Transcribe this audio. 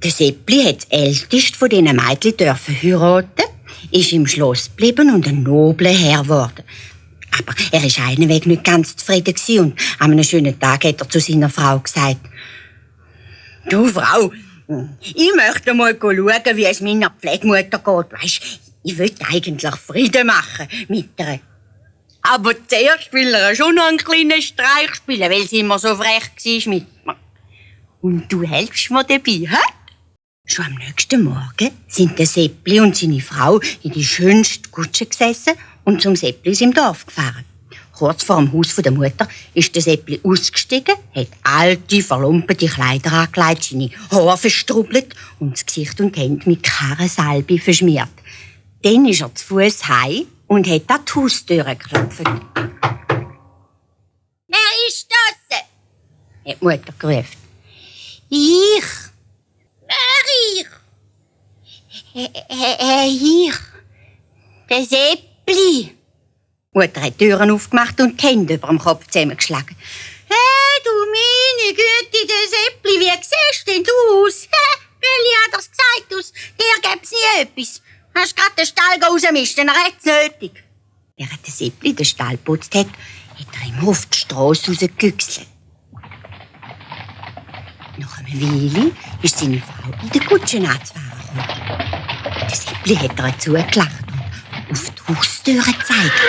Der Seppli hat das älteste von diesen Mädchen dürfen heiraten, ist im Schloss geblieben und ein nobler Herr geworden. Aber er war einweg nicht ganz zufrieden und an einem schönen Tag hat er zu seiner Frau gesagt: «Du Frau, ich möchte mal schauen, wie es meiner Pflegemutter geht. Weisst, ich will eigentlich Frieden machen mit ihr. Aber zuerst will er schon noch einen kleinen Streich spielen, weil sie immer so frech war mit mir. Und du helfst mir dabei, hä?» Schon am nächsten Morgen sind der Seppli und seine Frau in die schönste Kutsche gesessen und zum Seppli im Dorf gefahren. Kurz vor dem Haus der Mutter ist der Seppli ausgestiegen, hat alte, verlumpete Kleider angelegt, seine Haare verstrubbelt und das Gesicht und die Hände mit Karrensalbe verschmiert. Dann ist er zu Fuss heim und hat an die Haustür geklopft. «Wer ist das?» hat die Mutter gerufen. «Ich.» «Wer ich?» «Der Seppli.» Die Mutter hat die Türen aufgemacht und die Hände über dem Kopf zusammengeschlagen. «Hey, du meine Güte, der Seppli, wie siehst denn du aus? Welli hat das gesagt, aus dir gäb's nie etwas. Hast grad den Stall rausmisten, er hat's nötig.» Während der Seppli den Stall geputzt hat, hat er ihm auf die Strasse rausgegüchselt. Nach einer Weile ist seine Frau in der Kutsche anzufahren gekommen. Der Seppli hat ihr zugelacht und auf die Haustüre gezeigt.